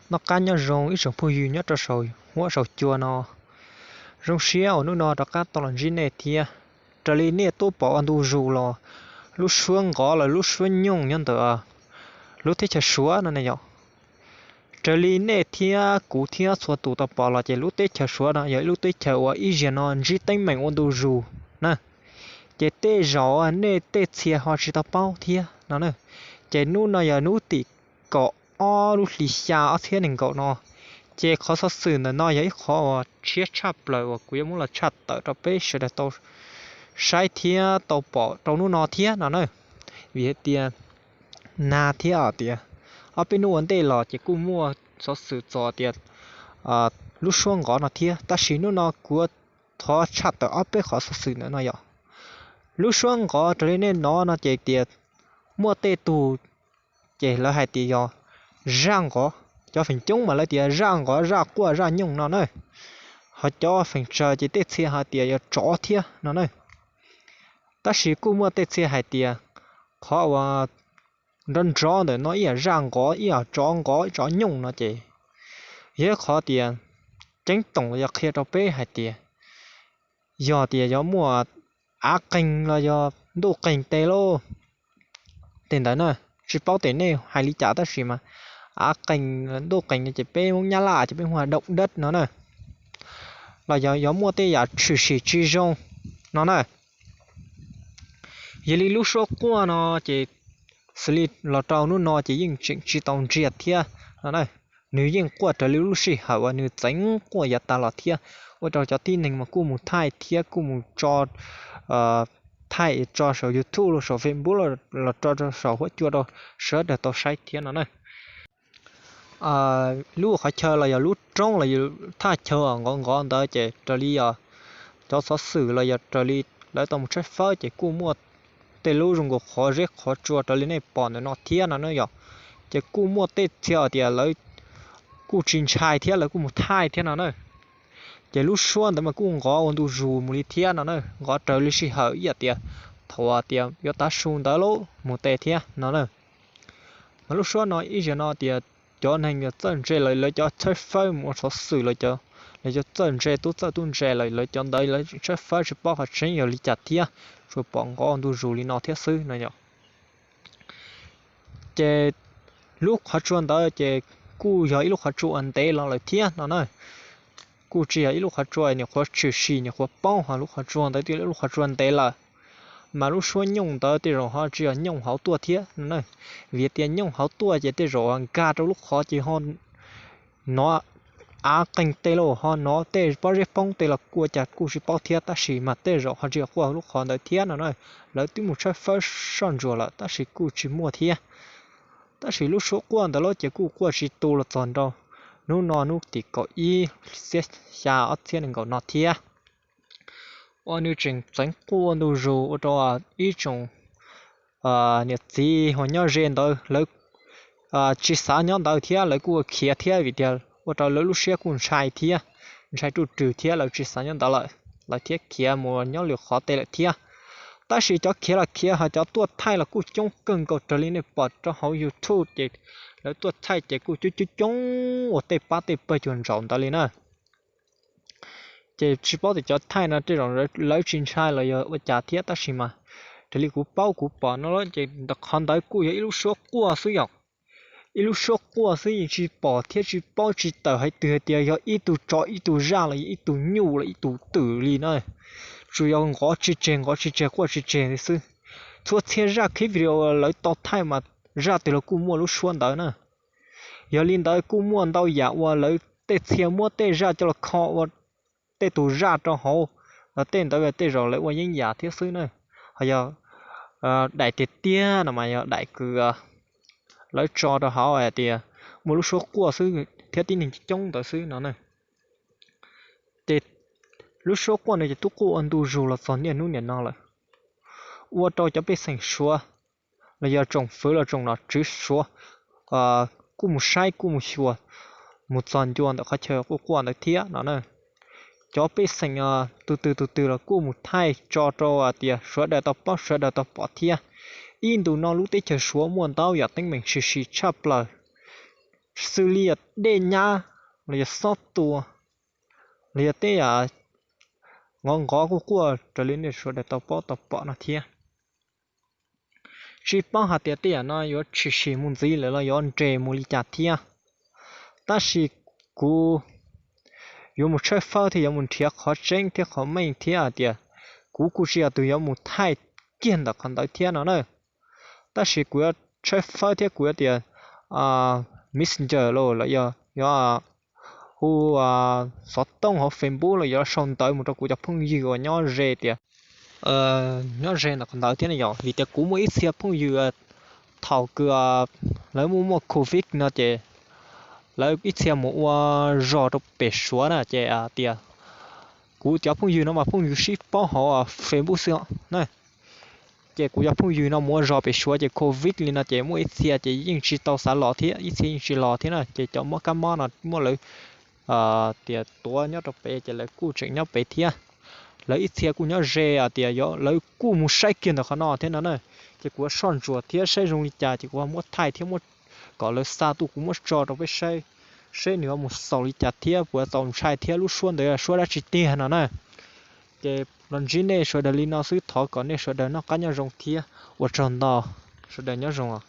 Noj qab nyob zoo ib tsoom phooj ywg nyob rau saum huab saum cua no. Zoo siab uas hnub no rov qab tau los ntsib nej thiab. Raws li nej twb pom ua ntu zus los, lub suab nqov los lub suab nyooj nyob ntawm lub teb chaws Suav no ne yom. Raws li nej thiab kuv thiab txhua tus tau pom los ces lub teb chaws Suav no yog ib lub teb chaws uas ib zaug no ntsib teeb meem ua ntu zus na. Ces tej zaum nej tej txhia ho tsis tau paub thiab no na. Ces hnub no yog hnub tim kaum ob lub hlis xya ob txhiab nees nkaum no. Ces qhov xov xwm ntawm no yog ib qhov uas tshiab tshaj plaws uas kuv yuav muab los tshaj tawm rau peb sawv daws tau saib thiab tau pom rau hnub no thiab no na. Vim hais tias nag thiab tias ob peb hnub ua ntej los ces kuj muaj xov xwm txog tias lub suab nqov no thiab, tab sis hnub no kuv thov tshaj tawm ob peb qhov xov xwm ntawm no yom. Lub suab nqov raws li nej hnov no ces tias muaj tej tug ces lawv hais tias yog zaj nqov, cov feem coob mas lawv tias zaj nqov, zaj quaj, zaj nyooj no na. Ho cov feem tsawg ces tej txhia hais tias yog tsov thiab no na. Tab sis kuj muaj tej txhia hais tias qhov uas nrov nrov ntawm no ib yam zaj nqov, ib yam tsov nqov, tsov nyooj no ces yog ib qhov tias ceeb toom los yog qhia rau peb hais tias yog tias yog muaj av qeeg los yog ntuj qeeg tej lauj. Tej ntawd na, tsis paub tias nej hais li cas tab sis mas av qeeg, ntuj qeeg no ces peb Hmoob Nyab Laj ces peb hu ua động đất no na. Los yog, yog muaj tej yam tshwm sim tsis zoo no na. Yog li lub suab quaj no ces xws li los rau hnub no ces yeej tseem tsis tau ntsiag thiab no na. Nws yeej quaj raws li lub sij hawm uas nws txeev quaj yav tas los thiab, ua rau cov tib neeg mas kuj mus thaij thiab kuj mus tso, thaij tso saum YouTube los saum Facebook los tso rau saum huab cua rau sawv daws tau saib thiab no na. Lub qhov chaw los yog lub roob los yog thaj chaw nqov nqov ntawd ces raws li yog cov xov xwm los yog raws li lawv tau mus tshawb fawb ces kuj muaj tej lub zoo nkaus qhov zeb qhov tsua raws li nej pom ntawm no thiab no na yom. Ces kuj muaj tej txhia tias lawv kuj tsis ntshai thiab lawv kuj mus thaij thiab no na. Ces lub suab ntawd mas kuj nqov ua ntu zus mus li thiab no na, nqov raws li sij hawm ib yam tias thaum tias yuav tav su ntawd lauj mus tes thiab no na. Mas lub suab no ib zaug no tias cov neeg txawj ntse lawv, lawv cov tshawb fawb mus ua xov xwm lawv cov, lawv cov txawj ntse tub txawj tub ntse lawv, lawv cov ntawd lawv tshawb fawb tsis paub qhov tseeb yog li cas thiab, tsuas pom nqov ua ntu zus li no thiab xwb no yom. Ces lub qhov tsua ntawd ces kuj yog ib lub qhov tsua uas ntev los lawm thiab no na. Kuj tsis yog ib lub qhov tsua nyuam qhuav tshwm sim nyuam qhuav poob, ho lub qhov tsua ntawd twb yog lub qhov tsua ntev lawm. Mas lub suab nyooj ntawd tej zaum ho tsis yog nyooj hauv tuaj thiab no na. Vim tias nyooj hauv tuaj ces tej zaum nkag rau lub qhov ces ho hnov av qeeg tej los ho hnov tej pob zeb poob tej los kuj ua cas kuj tsis paub thiab, tab sis mas tej zaum ho tsis yog quaj lub qhov ntawd thiab no na. Lawv twb mus tshawb fawb soj ntsuam lawm tab sis kuj tsis muaj thiab. Tab sis lub suab quaj ntawd los ces kuj quaj tsis tu los txog nrau hnub no hnub tim kaum ib xiab xya ob txhiab nees nkaum no thiab. Uas nws tseem txeev quaj ua ntu zus ua rau ib tsoom niam txiv uas nyob ze ntawd lawv tsis xav nyob ntawd thiab lawv kuj ua khiav thiab vim tias ua rau lawv lub siab kuj ntshai thiab, ntshai ruj rwg thiab lawv tsis xav nyob ntawd lawm, lawv thiaj khiav mus nyob lwm qhov tej lawm thiab. Tab sis cov khiav los khiav ho cov tuaj thaij los kuj coob kawg nkaus raws li nej pom rau hauv YouTube ces lawv tuaj thaij ces kuj coob coob coob ua tej pab tej pawg cuag ntsaum ntawd li na. Ces tsis paub tias cov thaij no tej zaum lawv tsis ntshai los yog ua cas thiab tab sis mas raws li kuv paub kuv pom no ces qhov ntawd kuj yog ib lub suab quaj xwb yom. Ib lub suab quaj xwb yeej tsis pom thiab tsis paub tsis tawm hais twg hais tias yog ib tug tsov ib tug zaj los yog ib tug nyuj los ib tug twm li na. Tsuas yog nqov tsis tseg nqov tsis tseg quaj tsis tseg li xwb. Txhua txhia zaj clip video lawv tau thaij mas zaj twg los kuj muaj lub suab ntawd na. Yog li ntawd kuj muaj ntau yam uas lawv tej txhia muab tej zaj coj los kho ua tej tus zaj rau hauv, los tej ntawd tej zaum lawv ua yeeb yam thiab xwb na. Ho yog daim tiag tiag no mas yog daim kws lawv tso rau hauv hais tias muaj lub suab quaj xwb thiab tib neeg coob ntawd xwb no na. Ces lub suab quaj no ces twb quaj ua ntu zus los txog niaj hnub niam no lawm, ua rau cov pej xeem Suav los yog tsoom fwv los tsoom nom tswv Suav kuj mus saib kuj mus xyuas, mus txog ncua ntawm qhov chaw quaj quaj ntawd thiab no na. Cov pej xeem tus twg tus twg los kuj mus thaij tso rau hais tias sawv daws tau paub sawv daws tau pom thiab. Ib ntus no lub teb chaws Suav muaj ntau yam teeb meem sim sim tshaj plaws, xws li yog dej nyab los yog xob tua los yog tej yam nqov nqov quaj quaj raws li nej sawv daws tau paub tau pom no thiab. Tsis paub hais tias tej yam no yuav tshwm sim mus ntxiv lawm los yuav nres mus li cas thiab, tab sis kuv yuav mus tshawb fawb thiab yuav mus nrhiav qhov tseeb thiab qhov meej thiab hais tias kuv kuj tsis yog tus yuav mus thaij kiag ntawm qhov ntawd thiab no na. Tab sis kuv yuav tshawb fawb thiab kuv yuav tias messenger los yog hu xov tooj hauv Facebook los yuav sau ntawv mus rau kuv cov phooj ywg uas nyob ze tias nyob ze ntawm qhov ntawd thiab ne yom. Vim tias kuv muaj ib txhia phooj ywg thaum kws lawv muaj muaj covid no ces lawv ib txhia mus ua zog rau pem Suav na ces tias kuv cov phooj ywg no mas phooj ywg sib paub hauv Facebook xwb na. Ces kuv cov phooj ywg no mus ua zog pem Suav ces covid li no ces muaj ib txhia ces yeej tsis tau xav los thiab, ib txhia yeej tsis los thiab na. Ces cov mob kab mob no muaj lawv tias tuav nyob rau pem ces lawv kuj tseem nyob pem thiab. Lawv ib txhia kuj nyob ze tias lawv kuj mus saib kiag ntawm qhov no thiab no na. Ces kuv soj ntsuam thiab saib zoo li cas ces kuv muab thaij thiab muab kom lawv xa tuaj kuv muab tso rau peb saib, saib nws mus xaus li cas thiab puas txaus ntshai thiab lub suab ntawd suab dab tsi tiag no na. Ces los ntsib nej sawv daws li no xwb, thov kom nej sawv daws noj qab nyob zoo thiab ua tsaug ntau, sawv daws nyob zoo os.